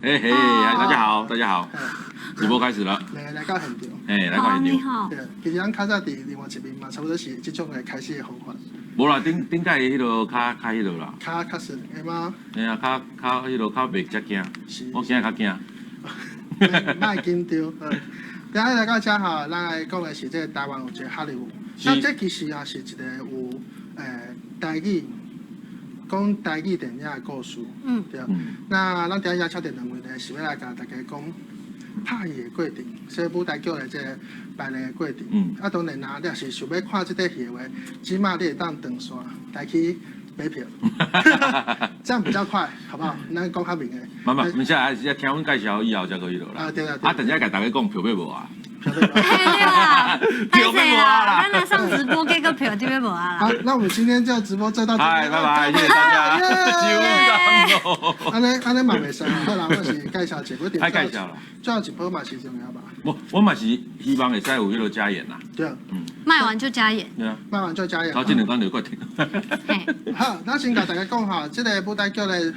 嘿嘿，大家好，大家好，直播開始了。來來到現場。哎，來到現場。你好。對，其實咱較早佇另外一面嘛，差不多是這種的開始的方法。無啦，頂頂擺彼落較較彼落啦。較較順的嗎？嘿啊，較較彼落較袂遮驚。是。我今日較驚。莫緊張。今日來到遮吼，咱來講的是這個台灣有一個哈利伍。那這其實也是一個有台語講台語電影的故事。對。那咱今日邀請著兩位呢，是欲來共大家講拍戲的過程，所以舞台劇的這個排練的過程。啊，當然啦，你若是想欲看這塊戲的話，這馬你會當轉線來去買票，這樣比較快，好不好？咱講較明的。毋毋，毋是，還是聽阮介紹以後才可以落啦。啊，對啊。啊，等下共大家講票欲無啊？對啦，歹勢啦，咱來上直播，結果票就欲無啊啦。好，那我們今天就直播就到這裡。嗨，拜拜，謝謝大家。按呢按呢嘛袂使，好啦，我是介紹一下，太介紹了。最後一波嘛是重要吧？我嘛是希望會使有彼個加演啦。對啊。賣完就加演。對啊。賣完就加演。頭這兩工就決定。好，咱先共大家講哈，這個舞台劇的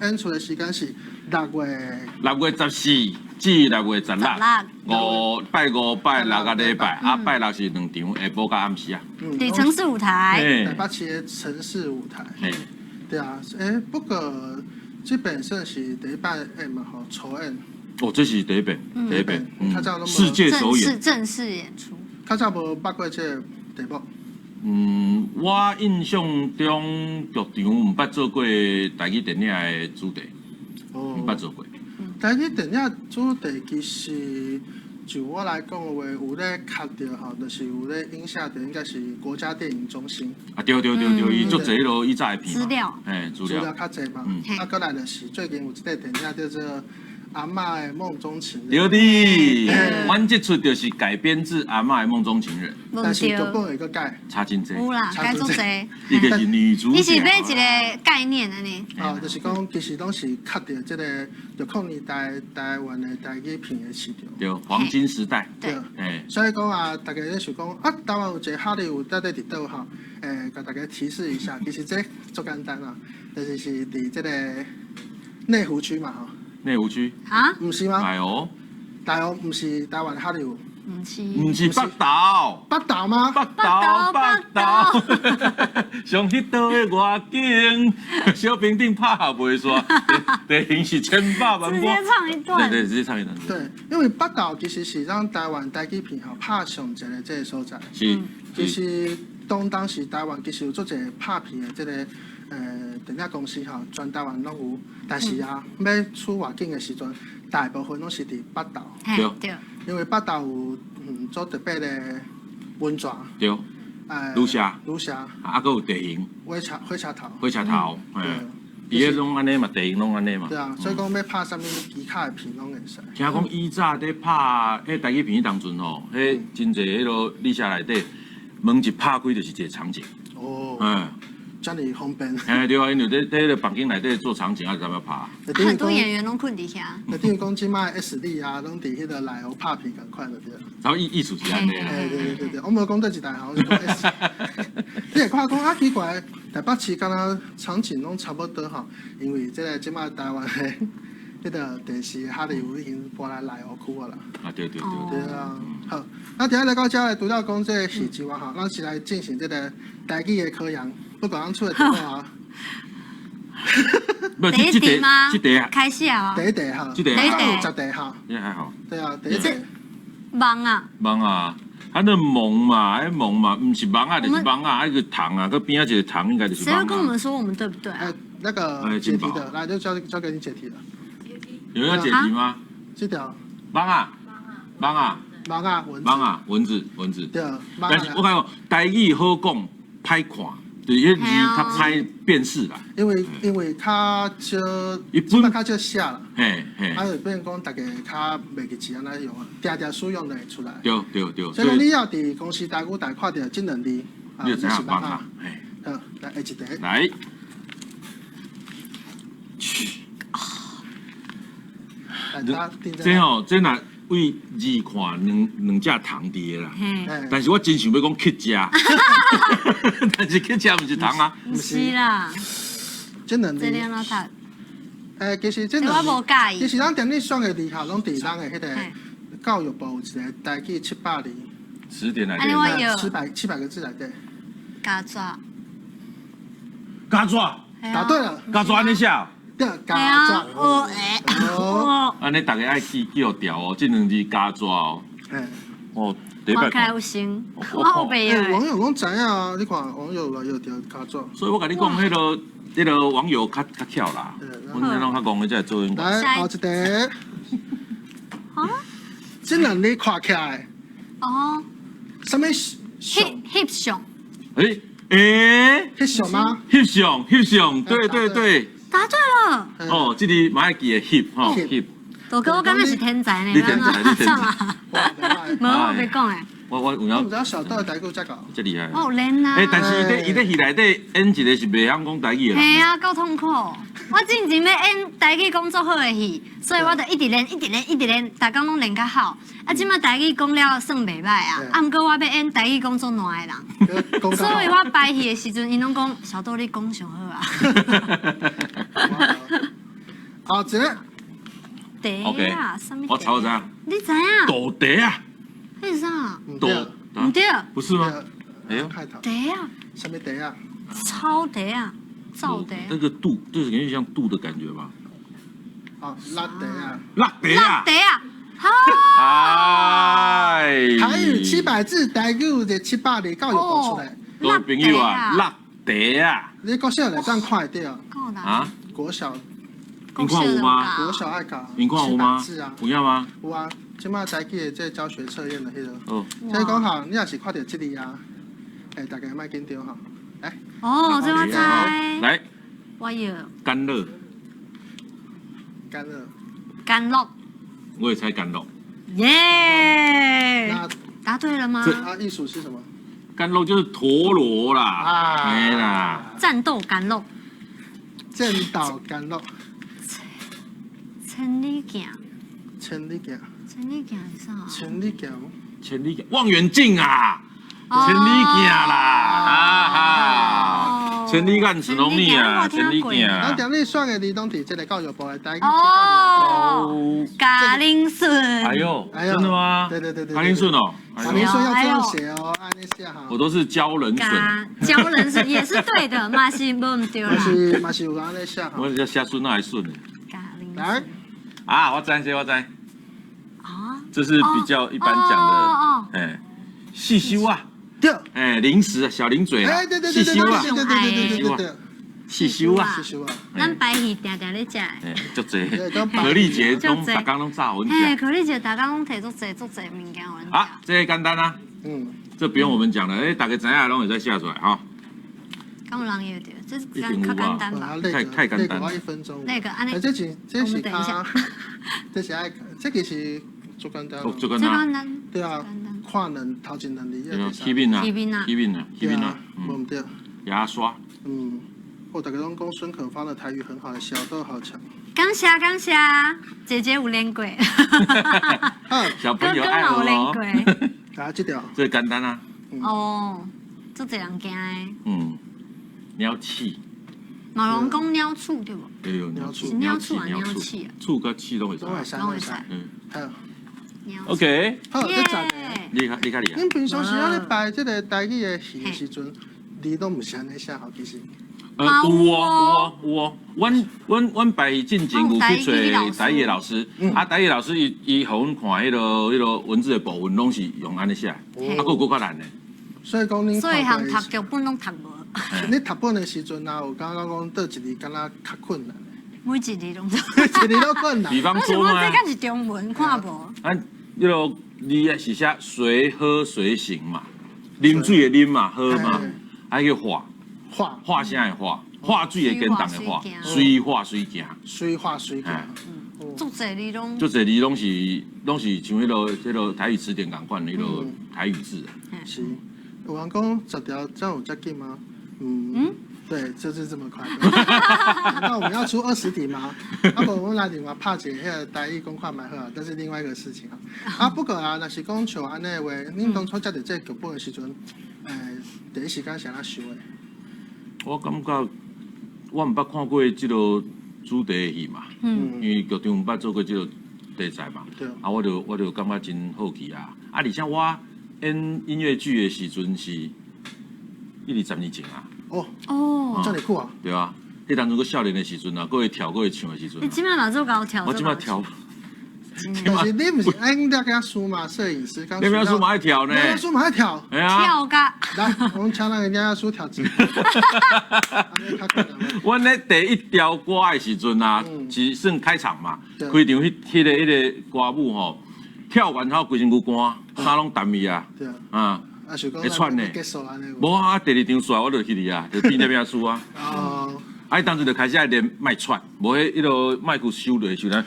演出的時間是6月。 6月14至6月16，五拜五拜六個禮拜，啊拜六是兩場，下晡佮暗時啊。佇城市舞台。台北市的城市舞台。對啊，欸，不過這遍算是第一擺演嘛吼，初演。哦，這是第一遍，第一遍，世界首演，正式演出。較早無捌過這個題目。嗯，我印象中劇場毋捌做過台語電影的主題，毋捌做過。台語電影主題其實就我來講的話，有咧卡著吼，就是有咧影響著，應該是國家電影中心。啊，對對對對，伊足濟彼落以早的片資料，嘿，資料資料較濟嘛。啊，閣來就是最近有一個電影叫做《阿嬤的夢中情人》。對的，阮這齣就是改編自《阿嬤的夢中情人》。但是劇本會閣改。差真濟。有啦，改足濟。伊就是女主角。你是欲一個概念按呢？哦，就是講其實攏是卡著這個六零年代台灣的台語片的市場。對，黃金時代。對。所以講啊，大家咧想講啊，台灣有一個哈利伍到底佇佗吼？共大家提示一下，其實這足簡單啊，就是佇這個內湖區嘛吼。內湖區啊？毋是嗎？大湖，大湖毋是台灣哈利伍。毋是。毋是北投。北投嗎？北投，北投。上彼島的外景，小平頂拍袂煞，地形是千百萬直接唱一段。對對，直接唱一段。對，因為北投其實是咱台灣台語片吼拍上濟的這個所在。是。其實當時台灣其實有足濟拍片的這個電影公司吼，全台灣攏有，但是啊，欲出外景的時陣，大部分攏是佇北投。對。因為北投有做特別的溫泉。對。鷺鷗。鷺鷗。啊，閣有地形。火車火車頭。火車頭，嘿。伊彼攏按呢嘛，地形攏按呢嘛。對啊，所以講欲拍啥物其他的片攏會使。聽講以早佇拍彼台語片彼當陣吼，彼真濟彼落鷺鷗內底門一拍開就是一個場景。哦。嗯。遮爾方便。嘿，對啊，因為佇彼個房間內底做場景，啊，就怎樣拍。很多演員攏睏佇遐。就等於講，這擺 S D 啊，攏佇彼個內湖拍片仝款就對。然後意思是按呢啦。對對對對，我無講佗一台哈，我是講 S。你會看講啊，奇怪，台北市敢若場景攏差不多吼，因為這個這擺台灣的彼個電視哈利伍已經搬來內湖區啊啦。啊，對對對。對啊，好，那今仔來到遮來，除了講這個戲之外吼，咱是來進行這個台語的考驗，不管咱出的題目啊。第一題嗎？這題開始啊！第一題哈，這題第一題十題哈。也還好。對啊，第一題。網啊！網啊！啊，那網嘛，彼網嘛，毋是網仔，就是網仔，啊，個蟲啊，閣邊仔一個蟲，應該就是。誰會跟我們說我們對不對啊？那個解題的，來就交給你解題了。有人要解題嗎？這條。網仔，網仔，網仔，蚊網仔，蚊子，蚊子。對。但是我感覺台語好講，歹看，就是彼字較歹辨識啦。因為較少，一般較少寫啦。嘿嘿。啊，就變講大家較袂記字按呢用啊，定定使用就會出來。對對對。所以講你要佇公視台語台看著這兩字，你就知影網仔。好，來下一題。來。這吼，這若對字看兩兩隻蟲佇的啦，但是我真想欲講乞食，但是乞食毋是蟲啊。毋是啦。這兩字。這兩老大。其實這這我無佮意。其實咱踮咧選的字吼，攏佇咱的彼個教育部有一個台語700字。詞典內按呢我有700個字內底。膠紙。膠紙。答對了。膠紙按呢寫。對，膠紙。哦，哦。按呢逐家愛記記予牢哦，這兩字膠紙哦。哦，第一擺看有成，我有袂用。網友攏知影啊，你看網友來藥著膠紙。所以我共你講，彼個網友較較巧啦。阮這攏較戇的才會做。來，後一題。啊？這兩字看起來。哦。啥物相？翕相。欸？翕相嗎？翕相，翕相，對對對。答對了。哦，這個嘛愛記得翕吼翕。大哥，我感覺是天才呢。你天才，你天才。無，我袂講的。我有影。我毋知小豆台語遮𠢕。這厲害。我有練啊。欸，但是伊咧戲內底演一個是袂曉講台語的人。嘿啊，夠痛苦。我進前欲演台語講足好的戲，所以我就一直練，一直練，一直練，逐工攏練較好。啊，這馬台語講了算袂䆀啊，啊，毋過我欲演台語講足爛的人，所以我排戲的時陣，𪜶攏講小豆你講上好啊。好，這個。茶啊，啥物？我猜我知。你知影？斗茶啊。彼是啥？斗。毋對。不是嗎？哎呦，茶啊。啥物茶啊？草茶啊，草茶。那個度，就是感覺像度的感覺吧。哦，辣茶啊。辣茶啊。辣茶啊。好。哎。台語700字，台語的700字，教育部出來。各位朋友啊，辣茶啊。你國小來當看會著？啊？國小。你看有嗎？國小愛教。你看有嗎？有影嗎？有啊，這馬台語的這教學測驗的彼個。哦。所以講吼，你若是看著這字啊，大家莫緊張吼。來。哦，這我知。來。我要。甘露。甘露。甘露。我也猜甘露。耶！答對了嗎？啊，藝術是什麼？甘露就是陀螺啦。啊。沒啦。戰鬥甘露。戰鬥甘露。千里鏡。千里鏡。千里鏡是啥？千里鏡。千里鏡，望遠鏡啊！千里鏡啦，啊哈！千里眼是攏你啊，千里鏡。咱踮咧選的字攏佇這個教育部的台語哦，嘉玲順。哎呦，真的嗎？對對對對。嘉玲順哦，嘉玲順要這樣寫哦，按呢寫哈。我都是教人筍。教人筍也是對的，嘛是無毋對啦。嘛是嘛是有按呢寫。我叫寫順還順呢。嘉玲。來。啊，我知，這我知。啊。這是比較一般講的，哎，細修啊。對。哎，零食小零嘴啊。哎，對對對對對對對對對對。細修啊。細修啊。咱排戲定定咧食。哎，足濟。可麗姐攏逐工攏炸予阮食。嘿，可麗姐逐工攏提足濟足濟物件予阮食。啊，這個簡單啊。嗯。這不用我們講了，哎，大家知影攏會使寫出來哈。敢有人藥著？這是較簡單吧？太簡單。一分鐘。那個按呢？這是這是較，這是愛，這其實足簡單。足簡單。對啊，看兩頭前兩字。起面啊！起面啊！起面啊！起面啊！無毋對。牙刷。嗯，我大家攏講孫可芳的台語很好，小豆好強。感謝感謝，姐姐有練過。小朋友愛哥哥有練過。啊，這條。這簡單啊。哦，足濟人驚的。嗯。鳥鼠。嘛有人講鳥鼠對無？對，鳥鼠。是鳥鼠還是鳥鼠啊？鼠佮鼠攏會使。攏會使。嗯。好。 OK。好，這十個。你較厲害。恁平常時仔咧排這個台語的戲的時陣，字攏毋是按呢寫吼，其實。有哦，有哦，有哦。阮排戲進前有去揣台語的老師，啊，台語老師伊予阮看彼個文字的部分，攏是用按呢寫，啊，閣有閣較難的。所以講恁。所以項讀劇本攏讀無。你讀本的時陣啊，有感覺講佗一字敢若較困難？每一字攏每一字都困難。比方說嘛，我這敢是中文看無？啊，彼個字是寫隨喝隨行嘛，啉水的啉嘛，喝嘛，還叫化，化化啥的化，化水的簡單的化，隨化隨行，隨化隨行。足濟字攏，足濟字攏是像彼個台語詞典仝款，彼個台語字。是，有人講10條這樣有遮緊嗎？嗯，對，就是這麼快。那我們要出20題嗎？啊無，阮來另外拍一個彼個台語講看覓好啊，這是另外一個事情啊。啊，不過啊，若是講像按呢的話，恁當初接著這個劇本的時陣，第一時間是按怎想的？我感覺我毋捌看過這個主題的戲嘛，因為劇場毋捌做過這個題材嘛，啊，我就感覺真好奇啊，啊，而且我演音樂劇的時陣是一二十年前啊。哦，遮爾久啊？對啊，彼當陣閣少年的時陣啊，閣會跳閣會唱的時陣。你這擺嘛做𠢕跳？我這擺跳。但是你毋是演攝影師嘛？攝影師，攝影師嘛愛跳呢？攝影師嘛愛跳。跳甲。來，我們請咱個攝影師跳一。阮咧第一條歌的時陣啊，是算開場嘛，開場彼個歌舞吼，跳完後規身軀汗，衫攏澹去啊。啊。會喘呢。無啊，第二場煞我就去哩啊，就變攝影師啊。啊，伊當陣就開始愛練莫喘，無彼個麥克收落時陣。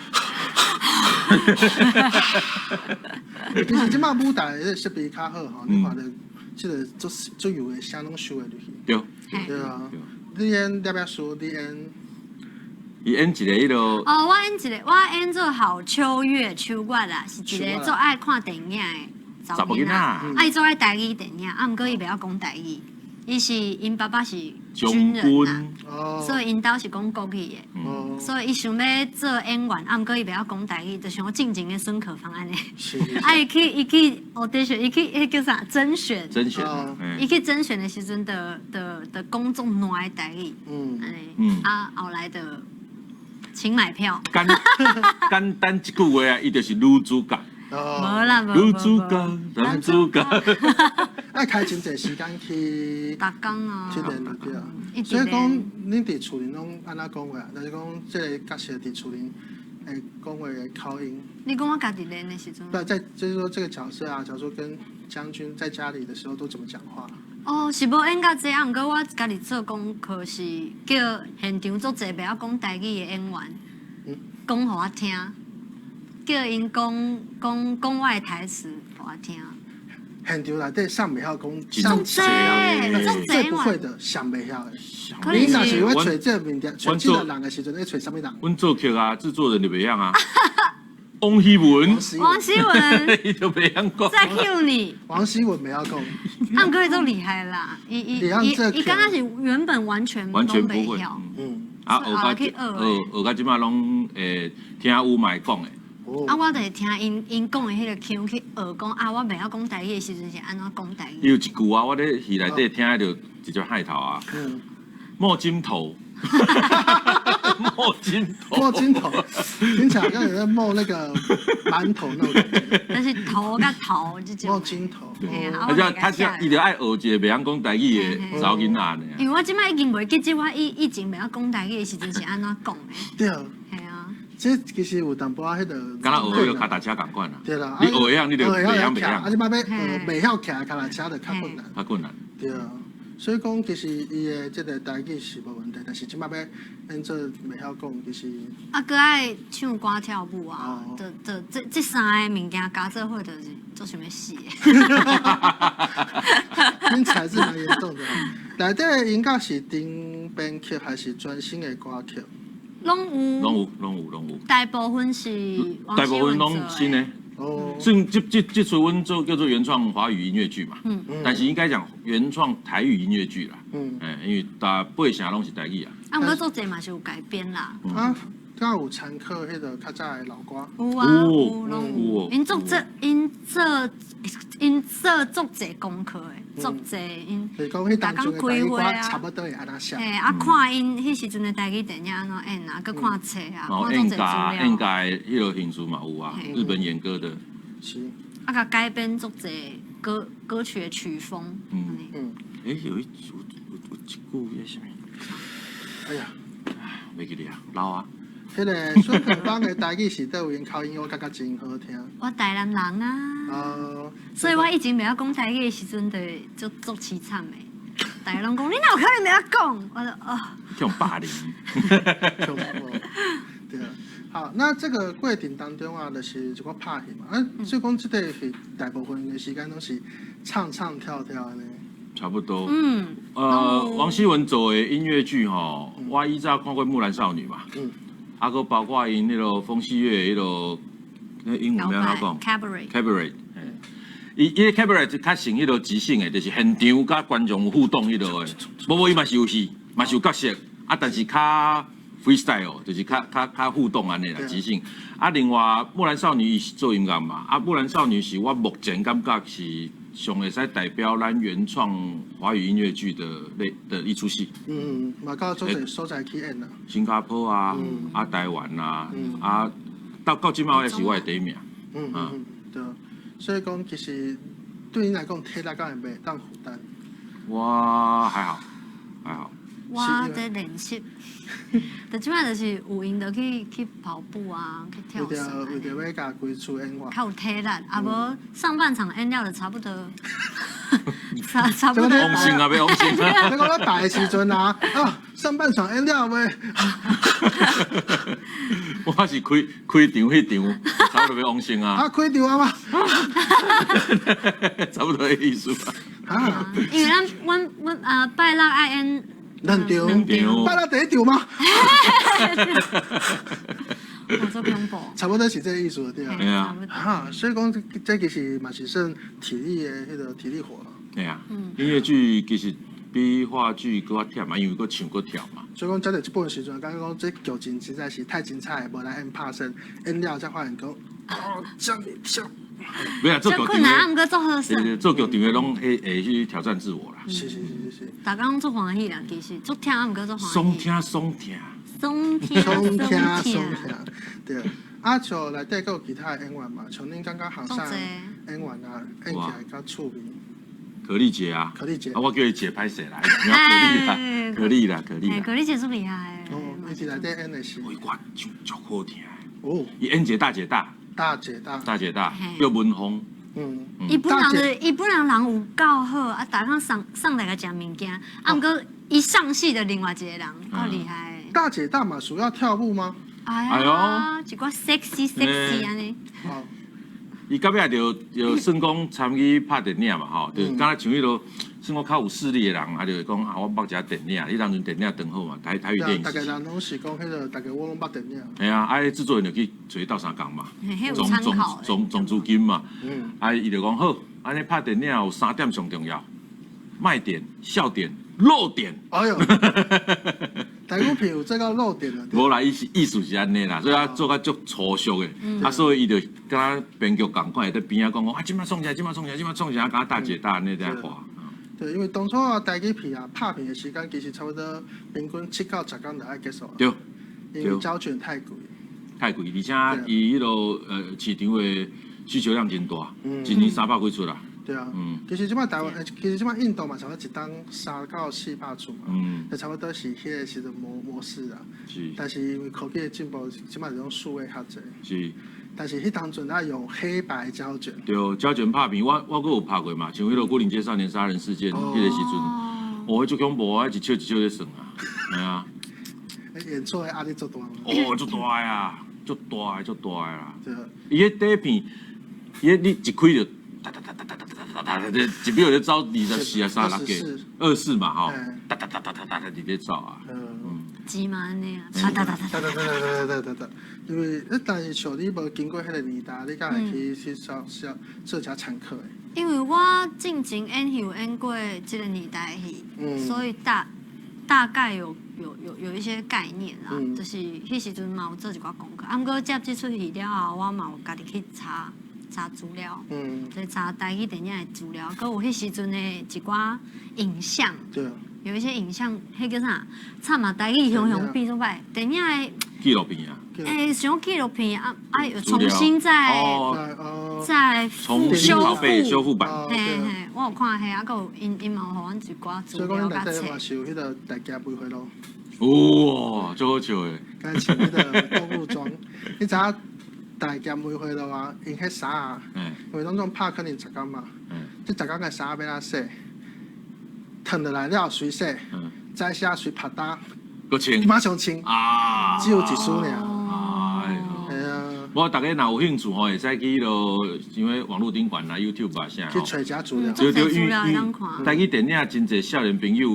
其實這擺舞台的設備較好吼，你看著這個足足油的聲攏收會入去。對。對啊。你演攝影師，你演。伊演一個彼個。哦，我演一個，我演做郝秋月秋月啦，是一個足愛看電影的查某囡仔，啊，伊足愛台語電影，啊，毋過伊袂曉講台語。伊是𪜶爸爸是軍人啊，所以𪜶兜是講國語的，所以伊想欲做演員，啊，毋過伊袂曉講台語，就像我進前的孫可芳按呢。啊，伊去 audition，伊去彼叫啥？甄選。甄選。伊去甄選的時陣，就講足爛的台語，按呢，啊，後來就請買票。簡簡單一句話啊，伊就是女主角。無啦，無女主角，男主角。愛開真濟時間去，逐工啊，去練對啊。所以講，恁佇厝裡攏按怎講話？就是講，這個角色佇厝裡會講話的口音。你講我家己練的時陣。對，在就是說這個角色啊，假如說跟將軍在家裡的時候都怎麼講話？哦，是無演到這啊，毋過我家己做功課是叫現場足濟袂曉講台語的演員，講予我聽，叫𪜶講講講我的台詞予我聽。現場內底啥袂曉講，足濟，最不會的，上袂曉的。你若是欲揣這個物件，揣這個人的時陣，欲揣啥物人？阮作曲啊，製作人就袂曉啊。王希文，王希文，伊就袂曉講。再 cue 你。王希文袂曉講。啊，毋過伊足厲害啦，伊伊伊伊剛剛是原本完全完全不會，啊，學到學學到這擺攏會聽有嘛會講的。啊，我就是聽𪜶講的彼個腔去學講啊，我袂曉講台語的時陣是按怎講台語。伊有一句啊，我咧戲內底聽著直接害頭啊。莫金頭，莫金頭，莫金頭，聽起來好像有在摸那個饅頭那種感覺。但是頭佮頭這種。莫金頭。他這伊就愛學一個袂曉講台語的查某囡仔呢。因為我這擺已經袂記得我以前袂曉講台語的時陣是按怎講的。對。係啊。這其實有淡薄仔彼個。敢若學彼個跤踏車仝款啊。對啦。你學會曉，你就袂曉袂曉。啊，這擺欲學袂曉騎跤踏車就較困難。較困難。對啊。所以講，其實伊的這個台語是無問題，但是這擺欲演做袂曉講，其實。啊，閣愛唱歌跳舞啊，就就這三個物件加做伙，就是足想欲死的。聽起來是蠻嚴重的。內底音樂是長編曲還是全新的歌曲？攏有，攏有，攏有，攏有。大部分是大部分攏新的。哦。算這出阮做叫做原創華語音樂劇嘛，但是應該講原創台語音樂劇啦。因為大八成攏是台語啊。啊，毋過足濟嘛是有改編啦。啊，敢有參考彼個較早的老歌？有啊，有攏有。𪜶做足濟功課的，足濟𪜶。就是講彼當陣的台語歌差不多會按怎寫。嘿，啊，看𪜶彼時陣的台語電影按怎演啊，閣看冊啊，看足濟資料。演家的彼個形式嘛有啊，日本演歌的。是。啊，共改編足濟歌曲的曲風。欸，有一句彼啥物？哎呀，袂記得啊，老啊。彼個孫可芳的台語是佗位口音，我感覺真好聽。我台南人啊。所以我以前袂曉講台語的時陣，就足悽慘的。逐家攏講你哪有可能袂曉講？我就哦。這種霸凌。對啊。好，那這個過程當中啊，就是一寡拍戲嘛。啊，所以講這個戲大部分的時間攏是唱唱跳跳的。差不多。王希文做的音樂劇吼，我以前看過《木蘭少女》嘛。啊，閣包括𪜶彼個風細月彼個，那英文欲按怎講？Cabaret。 Cabaret。伊個 Cabaret 就較像彼個即興的，就是現場佮觀眾有互動彼個的。無無，伊嘛是有戲，嘛是有角色，啊，但是較 freestyle，就是較較較互動按呢啦，即興。啊，另外木蘭少女伊是做音樂嘛，啊，木蘭少女是我目前感覺是上會使代表咱原創華語音樂劇的類的一齣戲。嗯，嘛到足濟所在去演啦。新加坡啊，啊台灣啊，啊到到這擺也是我的第一名。嗯嗯，對。所以講其實對你來講，體力敢會袂當負擔？我還好，還好。我在練習，就這擺就是有閒就去去跑步啊，去跳繩。為著欲共規厝演完。較有體力，啊無上半場演了就差不多，差差不多。往生啊，欲往生。你講咧大的時陣啊，啊上半場演了未？我是開開場彼場，差不多欲往生啊。啊，開場啊嘛。差不多的意思啊。因為咱阮阮啊拜六愛演。兩場，拜六第一場嗎？我做恐怖。差不多是這個意思對啊。對啊。哈，所以講這其實嘛是算體力的彼個體力活。對啊。音樂劇其實比話劇閣較忝嘛，因為閣唱閣跳嘛。所以講，這個這本時陣，感覺講這劇情實在是太精彩，無來演拍攝，演了才發現講，哦，這麼忝。沒有做劇困難，毋過足好耍。做劇場的攏會會去挑戰自我啦。是是是是是。逐工足歡喜啦，其實足忝，毋過足歡喜。爽聽爽聽。爽聽爽聽爽聽，對。啊，像內底閣有其他的演員嘛，像恁感覺行山演員啊，演起來較趣味。可麗姐啊，可麗姐，啊，我叫伊姐歹勢啦，可麗啦，可麗啦，可麗啦。可麗姐足厲害。哦，伊佇內底演的是。伊歌唱足好聽。哦。伊演一個大姐大。大姐大。大姐大，叫文峰。嗯。伊本人就伊本人人有夠好，啊，逐工送送來共食物件，啊，毋過伊上戲的另外一個人，夠厲害。大姐大嘛需要跳舞嗎？哎呦，一寡 sexy sexy 按呢。哦。伊到尾就就算講參與拍電影嘛，吼，就敢若像彼個算講較有勢力的人，啊，就會講啊，我捌一下電影，彼當陣電影當好嘛，台台語電影。逐家人攏是講彼個，逐家我攏捌電影。嘿啊，啊，製作人就去揣鬥相共嘛，總總總總資金嘛，啊，伊就講好，按呢拍電影有三點上重要，賣點、笑點、露點。哎呦，台語片有這個露點啊？無啦，伊是意思是按呢啦，所以他做較足粗俗的，啊，所以伊就敢若編劇仝款，會佇邊仔講講啊，這擺創啥，這擺創啥，這擺創啥，敢若大姐大按呢在畫。對，因為當初啊，台語片啊，拍片的時間其實差不多平均7到10工就愛結束。對，因為膠卷太貴。太貴，而且伊彼個市場的需求量真大，一年300幾齣啦。對啊，其實這擺台灣，其實這擺印度嘛，差不多一冬3到400齣嘛，就差不多是彼個時陣模模式啊。是。但是因為科技的進步，這擺是用數位較濟。是。但是彼當陣愛用黑白膠卷。對，膠卷拍片，我我閣有拍過嘛，像彼個牯嶺街少年殺人事件，彼個時陣，哦，彼足恐怖啊，一笑一笑咧算啊，嘿啊。演出的壓力足大。哦，足大啊，足大足大啊。對。伊彼底片，伊彼你一開就噠噠噠噠噠噠噠噠噠，一秒咧走24啊三六個，24嘛吼，噠噠噠噠噠噠佇咧走啊。嗯。是嘛按呢啊，噠噠噠噠噠噠噠噠噠噠，因為但是像你無經過彼個年代，你敢會去去做做做遮參考的？因為我進前演戲有演過這個年代的戲，所以大大概有有有有一些概念啦，就是彼時陣嘛有做一寡功課。啊，毋過接這齣戲了後，我嘛有家己去查查資料，就查台語電影的資料，閣有彼時陣的一寡影像。對。有一些影像，彼叫啥？慘啊！台語雄雄變做歹，電影的紀錄片啊。欸，像紀錄片啊啊，又重新再再修復修復版。嘿嘿，我有看彼，啊，閣有𪜶𪜶嘛有予阮一寡資料佮冊。所以講，內底嘛是有彼個大俠梅花鹿。哇，足好笑的。敢穿彼個動物裝，你知影大俠梅花鹿啊？𪜶彼衫啊，因為攏總拍可能十工嘛，這十工的衫欲按怎洗？褪落來了隨洗，再寫隨拍打，馬上穿啊，只有一絲爾。哎喲，係啊。無，逐家若有興趣吼，會使去彼落，因為網路頂懸啊，YouTube 啊啥去揣遮資料。對對，因為台語電影真濟少年朋友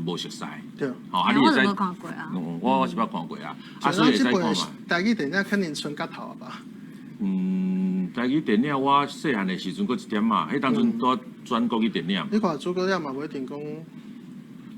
無熟似。對。吼，啊，你會使。我無看過啊。我我是捌看過啊，啊，所以會使看嘛。台語電影肯定春角頭啊吧？嗯，台語電影我細漢的時陣閣一點仔，彼當陣拄轉國語電影。你看諸葛亮嘛，無一定講，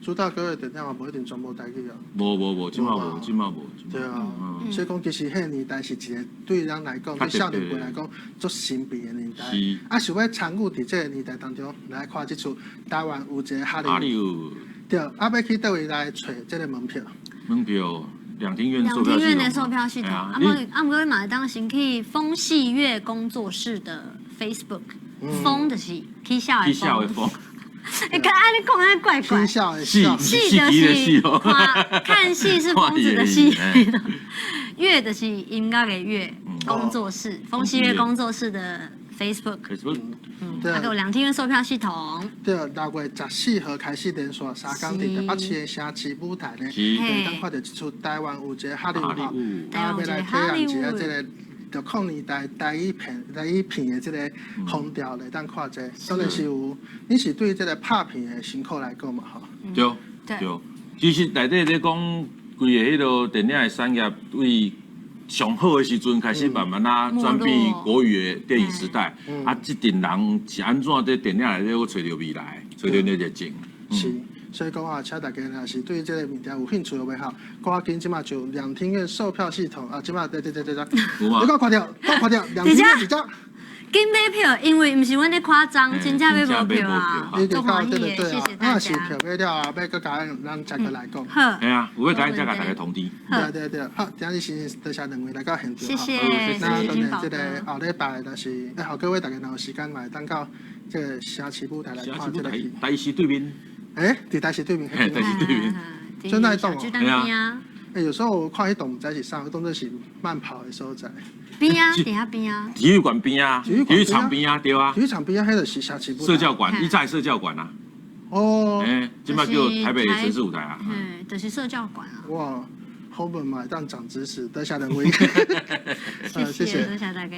主打歌的電影嘛，無一定全部台語啊。無無無，這馬無，這馬無。對啊，所以講其實彼個年代是一個對咱來講，對少年輩來講，足神秘的年代。啊，想欲參與佇這個年代當中來看這齣台灣有一个哈利伍。對，啊，欲去佗位來揣這個門票？門票，兩廳院兩廳院的售票系統。啊，毋過你嘛會當先去瘋戲樂工作室的 Facebook，瘋就是起痟的瘋。你看，按呢講按呢怪怪。起痟的戲，戲就是看看戲是瘋子的戲，樂就是音樂的樂。工作室，瘋戲樂工作室的 Facebook。嗯，還有兩廳院售票系統。對，6月14號開始連續3工佇台北市的城市舞台呢，會當看著這齣台灣有一个哈利伍，啊，欲來體驗一下這个六零年代台語片的這个風潮來當看這個，當然是有，你是對這个拍片的辛苦來講嘛，吼。對對，其實內底咧講，規个彼个電影的產業對上好的時陣開始慢慢啊轉變國語的電影時代，啊，這陣人是按怎佇電影內底閣揣著未來，揣著那熱情。是，所以講啊，請大家若是對這个物件有興趣的話，趕緊這馬就兩廳院售票系統啊，這馬對對對對對，你閣看著，閣看著，兩廳院佇遮。緊買票，因為毋是阮咧誇張，真正買無票啊！你就到這個對啊，啊是票買了啊，欲閣共咱再閣來講。好，係啊，有欲共再共大家通知。對對對，好，今日先多謝兩位來到現場。謝謝。那當然，這個後禮拜若是，後個月大家若有時間嘛，會當到這個城市舞台來看這個戲。台視對面。欸，佇台視對面。台視對面。真的棟。對啊。欸，有時候我看彼棟毋知是啥，當作是慢跑的所在。邊啊，佇遐邊啊。體育館邊啊，體育場邊啊，對啊。體育場邊啊，彼就是城市舞台。社教館，以前社教館啊。哦。欸，這馬叫台北城市舞台啊。嗯，就是社教館啊。哇，後面嘛會當長知識，多謝兩位。謝謝，多謝大家。